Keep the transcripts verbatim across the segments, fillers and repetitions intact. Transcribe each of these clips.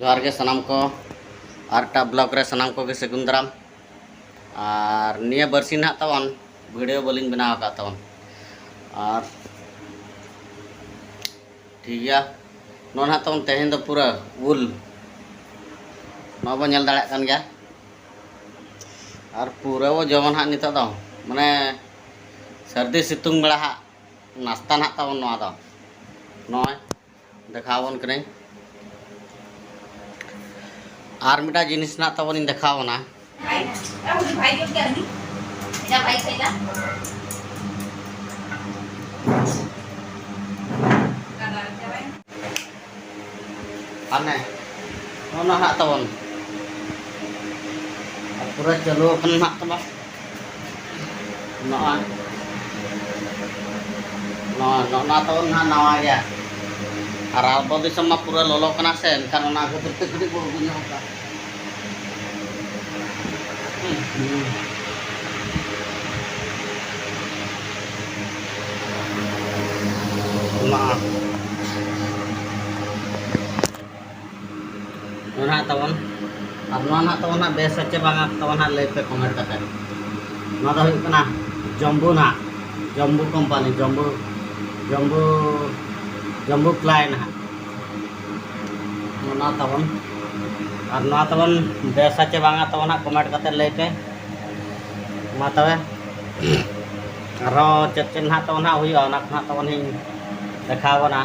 ᱡᱚᱦᱟᱨ ᱜᱮ ᱥᱟᱱᱟᱢ ᱠᱚ, ᱟᱨ ᱮᱴᱟᱜ ᱵᱞᱚᱜ ᱨᱮ ᱥᱟᱱᱟᱢ ᱠᱚᱜᱮ ᱥᱟᱹᱜᱩᱱ ᱫᱟᱨᱟᱢ᱾ ᱟᱨ ᱱᱤᱭᱟᱹ ᱵᱟᱨᱥᱤᱧ ᱱᱟᱦᱟᱜ ᱛᱟᱵᱚᱱ ᱵᱷᱤᱰᱤᱭᱳ ᱵᱟᱹᱞᱤᱧ ᱵᱮᱱᱟᱣ ᱟᱠᱟᱫ ᱛᱟᱵᱚᱱ᱾ ᱟᱨ ᱴᱷᱤᱠ ᱜᱮᱭᱟ, ᱱᱚᱣᱟ ᱱᱟᱦᱟᱜ ᱛᱟᱵᱚᱱ ᱛᱮᱦᱮᱧ ᱫᱚ ᱯᱩᱨᱟᱹ ᱩᱞ, ᱱᱚᱣᱟ ᱵᱚᱱ ᱧᱮᱞ ᱫᱟᱲᱮᱭᱟᱜ ᱠᱟᱱ ᱜᱮᱭᱟ᱾ ᱟᱨ ᱯᱩᱨᱟᱹ ᱵᱚ ᱡᱚᱢᱟ ᱱᱟᱦᱟᱜ ᱱᱤᱛᱚᱜ ᱫᱚ, ᱢᱟᱱᱮ ᱥᱟᱹᱨᱫᱤ ᱥᱤᱛᱩᱝ ᱵᱮᱲᱟ ᱦᱟᱸᱜ ᱱᱟᱥᱛᱟ ᱱᱟᱦᱟᱜ ᱛᱟᱵᱚᱱ ᱱᱚᱣᱟ ᱫᱚ᱾ ᱱᱚᱜᱼᱚᱭ ᱫᱮᱠᱷᱟᱣ ᱟᱵᱚᱱ ᱠᱟᱹᱱᱟᱹᱧ᱾ ᱟᱨ ᱢᱤᱫᱴᱟᱝ ᱡᱤᱱᱤᱥ ᱱᱟᱦᱟᱜ ᱛᱟᱵᱚᱱᱤᱧ ᱫᱮᱠᱷᱟᱣ ᱟᱵᱚᱱᱟ᱾ ᱦᱟᱱᱮ ᱚᱱᱟ ᱦᱟᱸᱜ ᱛᱟᱵᱚᱱ ᱟᱨ ᱯᱩᱨᱟᱹ ᱪᱟᱹᱞᱩ ᱟᱠᱟᱱᱟ ᱦᱟᱸᱜ ᱛᱟᱵᱚᱱ᱾ ᱱᱚᱜᱼᱚᱭ ᱱᱚᱣᱟ, ᱱᱚᱜᱼᱚ ᱱᱚᱣᱟ ᱛᱟᱵᱚᱱ ᱦᱟᱸᱜ ᱱᱟᱣᱟ ᱜᱮᱭᱟ᱾ ᱟᱨ ᱟᱵᱚ ᱫᱤᱥᱚᱢ ᱢᱟ ᱯᱩᱨᱟᱹ ᱞᱚᱞᱚ ᱠᱟᱱᱟ ᱥᱮ, ᱮᱱᱠᱷᱟᱱ ᱚᱱᱟ ᱠᱷᱟᱹᱛᱤᱨ ᱛᱮ ᱠᱟᱹᱴᱤᱡ ᱵᱚ ᱟᱹᱜᱩ ᱧᱚᱜ ᱠᱟᱜᱼᱟ᱾ ᱱᱚᱣᱟ ᱱᱟᱦᱟᱜ ᱛᱟᱵᱚᱱ, ᱟᱨ ᱱᱚᱣᱟ ᱱᱟᱦᱟᱜ ᱛᱟᱵᱚᱱ ᱦᱟᱸᱜ ᱵᱮᱥ ᱟᱪᱮ ᱵᱟᱝᱟ ᱛᱟᱵᱚᱱ ᱦᱟᱸᱜ ᱞᱟᱹᱭ ᱯᱮ ᱠᱚᱢᱮᱱᱴ ᱠᱟᱛᱮ᱾ ᱱᱚᱣᱟ ᱫᱚ ᱦᱩᱭᱩᱜ ᱠᱟᱱᱟ ᱡᱚᱢᱵᱩ ᱱᱟᱦᱟᱜ, ᱡᱚᱢᱵᱩ ᱠᱳᱢᱯᱟᱱᱤ, ᱡᱚᱢᱵᱩ, ᱡᱚᱢᱵᱩ, ᱡᱚᱢᱵᱩ ᱯᱞᱟᱭ ᱱᱟᱦᱟᱜ᱾ ᱱᱚᱣᱟ ᱛᱟᱵᱚᱱ, ᱟᱨ ᱱᱚᱣᱟ ᱛᱟᱵᱚᱱ ᱵᱮᱥ ᱟᱪᱮ ᱵᱟᱝᱟ ᱛᱟᱵᱚᱱ ᱦᱟᱸᱜ ᱠᱚᱢᱮᱱᱴ ᱠᱟᱛᱮ ᱞᱟᱹᱭ ᱯᱮ᱾ ᱢᱟ ᱛᱚᱵᱮ, ᱟᱨᱦᱚᱸ ᱪᱮᱫ ᱪᱮᱫ ᱱᱟᱦᱟᱜ ᱛᱟᱵᱚᱱ ᱦᱟᱸᱜ ᱦᱩᱭᱩᱜᱼᱟ, ᱚᱱᱟ ᱠᱚ ᱱᱟᱦᱟᱜ ᱛᱟᱵᱚᱱ ᱤᱧ ᱫᱮᱠᱷᱟᱣ ᱟᱵᱚᱱᱟ᱾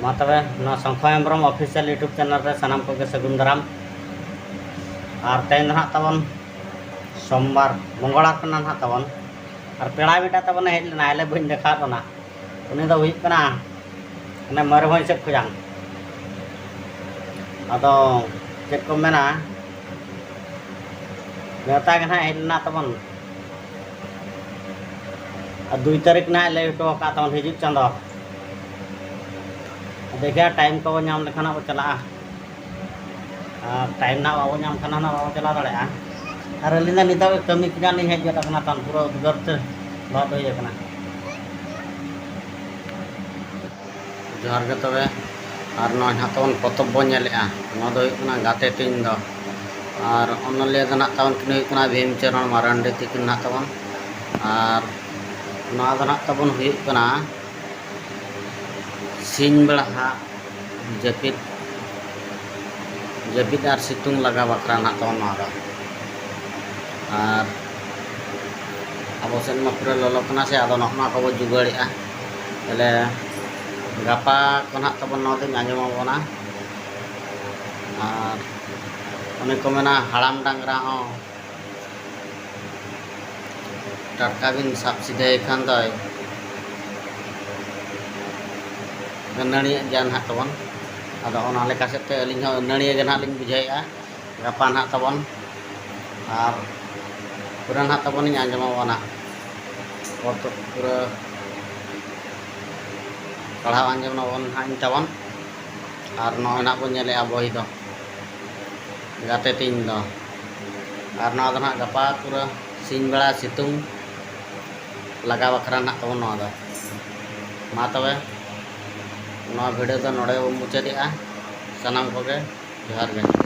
ᱢᱟ ᱛᱚᱵᱮ, ᱱᱚᱣᱟ ᱥᱚᱝᱠᱷᱚ ᱦᱮᱢᱵᱨᱚᱢ ᱚᱯᱷᱤᱥᱤᱭᱟᱞ ᱭᱩᱴᱩᱵᱽ ᱪᱮᱱᱮᱞ ᱨᱮ ᱥᱟᱱᱟᱢ ᱠᱚᱜᱮ ᱥᱟᱹᱜᱩᱱ ᱫᱟᱨᱟᱢ᱾ ᱟᱨ ᱛᱮᱦᱮᱧ ᱫᱚ ᱱᱟᱦᱟᱜ ᱛᱟᱵᱚᱱ ᱥᱳᱢᱵᱟᱨ, ᱢᱚᱝᱜᱚᱞᱵᱟᱨ ᱠᱟᱱᱟ ᱱᱟᱦᱟᱜ ᱛᱟᱵᱚᱱ᱾ ᱟᱨ ᱯᱮᱲᱟ ᱢᱤᱫᱴᱟᱝ ᱛᱟᱵᱚᱱᱮ ᱦᱮᱡ ᱞᱮᱱᱟ, ᱟᱞᱮ ᱵᱟᱹᱧ ᱫᱮᱠᱷᱟᱣ ᱠᱟᱱᱟ᱾ ᱩᱱᱤ ᱫᱚ ᱦᱩᱭᱩᱜ ᱠᱟᱱᱟ ᱦᱟᱱᱮ ᱢᱚᱭᱩᱨᱵᱷᱚᱸᱡᱽ ᱥᱮᱫ ᱠᱷᱚᱡᱟᱝ᱾ ᱟᱫᱚ ᱪᱮᱫ ᱠᱚ ᱢᱮᱱᱟ, ᱱᱮᱣᱛᱟ ᱜᱮ ᱱᱟᱦᱟᱜ ᱦᱮᱡ ᱞᱮᱱᱟ ᱛᱟᱵᱚᱱ᱾ ᱟᱨ ᱫᱩᱭ ᱛᱟᱹᱨᱤᱠᱷ ᱱᱟᱦᱟᱜ ᱞᱟᱹᱭ ᱦᱚᱴᱚ ᱟᱠᱟᱫ ᱛᱟᱵᱚᱱ ᱦᱤᱡᱩᱜ ᱪᱟᱸᱫᱚ᱾ ᱫᱮᱠᱷᱮ ᱴᱟᱭᱤᱢ ᱠᱚ ᱧᱟᱢ ᱞᱮᱠᱷᱟᱱ ᱦᱟᱸᱜ ᱵᱚ ᱪᱟᱞᱟᱜᱼᱟ, ᱟᱨ ᱴᱟᱭᱤᱢ ᱱᱟᱦᱟᱜ ᱵᱟᱵᱚ ᱧᱟᱢ ᱠᱷᱟᱱ ᱱᱟᱦᱟᱜ ᱵᱟᱵᱚ ᱪᱟᱞᱟᱣ ᱫᱟᱲᱮᱭᱟᱜᱼᱟ᱾ ᱟᱨ ᱟᱹᱞᱤᱧ ᱫᱚ ᱱᱤᱛᱚᱜ ᱜᱮ ᱠᱟᱹᱢᱤ ᱠᱷᱚᱱᱟᱜ ᱞᱤᱧ ᱦᱮᱡ ᱜᱚᱫ ᱟᱠᱟᱱᱟ, ᱛᱟᱦᱚᱞᱮ ᱯᱩᱨᱟᱹ ᱩᱫᱽᱜᱟᱹᱨ ᱛᱮ ᱞᱚᱦᱚᱫ ᱦᱩᱭ ᱟᱠᱟᱱᱟ᱾ ᱡᱚᱦᱟᱨ ᱜᱮ ᱛᱚᱵᱮ᱾ ᱟᱨ ᱱᱚᱜᱼᱚᱭ ᱱᱟᱦᱟᱜ ᱛᱟᱵᱚᱱ ᱯᱚᱛᱚᱵ ᱵᱚᱱ ᱧᱮᱞᱮᱜᱼᱟ, ᱱᱚᱣᱟ ᱫᱚ ᱦᱩᱭᱩᱜ ᱠᱟᱱᱟ ᱜᱟᱛᱮ ᱛᱤᱧ ᱫᱚ᱾ ᱟᱨ ᱚᱱᱚᱞᱤᱭᱟᱹ ᱫᱚ ᱱᱟᱦᱟᱜ ᱛᱟᱵᱚᱱ ᱠᱤᱱ ᱦᱩᱭᱩᱜ ᱠᱟᱱᱟ ᱵᱷᱤᱢ ᱪᱚᱨᱚᱱ ᱢᱟᱨᱟᱱᱰᱤ ᱛᱤᱠᱤᱱ ᱱᱟᱦᱟᱜ ᱛᱟᱵᱚᱱ᱾ ᱟᱨ ᱱᱚᱣᱟ ᱫᱚ ᱱᱟᱦᱟᱜ ᱛᱟᱵᱚᱱ ᱦᱩᱭᱩᱜ ᱠᱟᱱᱟ ᱥᱤᱧ ᱵᱮᱲᱟ ᱦᱟᱸᱜ ᱡᱟᱹᱯᱤᱫ, ᱡᱟᱹᱯᱤᱫ ᱟᱨ ᱥᱤᱛᱩᱝ ᱞᱟᱜᱟ ᱵᱟᱠᱷᱨᱟ ᱱᱟᱦᱟᱜ ᱛᱟᱵᱚᱱ ᱱᱚᱣᱟ ᱫᱚ᱾ ᱟᱨ ᱟᱵᱚ ᱥᱮᱫ ᱢᱟ ᱯᱩᱨᱟᱹ ᱞᱚᱞᱚ ᱠᱟᱱᱟ ᱥᱮ, ᱟᱫᱚ ᱱᱚᱜᱼᱚ ᱱᱚᱣᱟ ᱠᱚᱵᱚ ᱡᱩᱜᱟᱹᱲᱮᱜᱼᱟ᱾ ᱛᱟᱦᱞᱮ ᱜᱟᱯᱟ ᱠᱚ ᱱᱟᱦᱟᱜ ᱛᱟᱵᱚᱱ ᱱᱚᱣᱟ ᱫᱚᱧ ᱟᱸᱡᱚᱢ ᱟᱵᱚᱱᱟ᱾ ᱟᱨ ᱚᱱᱮ ᱠᱚ ᱢᱮᱱᱟ, ᱦᱟᱲᱟᱢ ᱰᱟᱝᱨᱟ ᱦᱚᱸ ᱴᱟᱴᱠᱟ ᱵᱤᱱ ᱥᱟᱵ ᱥᱤᱫᱷᱟᱹᱭ ᱠᱷᱟᱱ ᱫᱚᱭ ᱟᱹᱱᱟᱹᱲᱤᱭᱟᱜ ᱜᱮᱭᱟ ᱱᱟᱦᱟᱜ ᱛᱟᱵᱚᱱ᱾ ᱟᱫᱚ ᱚᱱᱟ ᱞᱮᱠᱟ ᱥᱮᱫ ᱛᱮ ᱟᱹᱞᱤᱧ ᱦᱚᱸ ᱟᱹᱱᱟᱹᱲᱤᱭᱟᱹ ᱜᱮ ᱱᱟᱦᱟᱜ ᱞᱤᱧ ᱵᱩᱡᱷᱟᱹᱣᱮᱫᱼᱟ᱾ ᱜᱟᱯᱟ ᱱᱟᱦᱟᱜ ᱛᱟᱵᱚᱱ ᱟᱨ ᱯᱩᱨᱟᱹ ᱱᱟᱦᱟᱜ ᱛᱟᱵᱚᱱᱤᱧ ᱟᱸᱡᱚᱢ ᱟᱵᱚᱱᱟ᱾ ᱯᱚᱛᱚᱵ ᱯᱩᱨᱟᱹ ᱯᱟᱲᱦᱟᱣ ᱟᱸᱡᱚᱢ ᱟᱵᱚᱱ ᱱᱟᱦᱟᱜ ᱤᱧ ᱛᱟᱵᱚᱱ᱾ ᱟᱨ ᱱᱚᱜᱼᱚᱭ ᱱᱟᱦᱟᱜ ᱵᱚᱱ ᱧᱮᱞᱮᱜᱼᱟ ᱵᱳᱭ ᱫᱚ ᱜᱟᱛᱮ ᱛᱤᱧ ᱫᱚ᱾ ᱟᱨ ᱱᱚᱣᱟ ᱫᱚ ᱱᱟᱦᱟᱜ ᱜᱟᱯᱟ ᱯᱩᱨᱟᱹ ᱥᱤᱧ ᱵᱮᱲᱟ ᱥᱤᱛᱩᱝ ᱞᱟᱜᱟ ᱵᱟᱠᱷᱨᱟ ᱱᱟᱦᱟᱜ ᱛᱟᱵᱚᱱ ᱱᱚᱣᱟ ᱫᱚ᱾ ᱢᱟ ᱛᱚᱵᱮ, ᱱᱚᱣᱟ video ᱫᱚ ᱱᱚᱰᱮ ᱵᱚᱱ ᱢᱩᱪᱟᱹᱫᱮᱜᱼᱟ᱾ ᱥᱟᱱᱟᱢ ᱠᱚᱜᱮ ᱡᱚᱦᱟᱨ ᱜᱮ᱾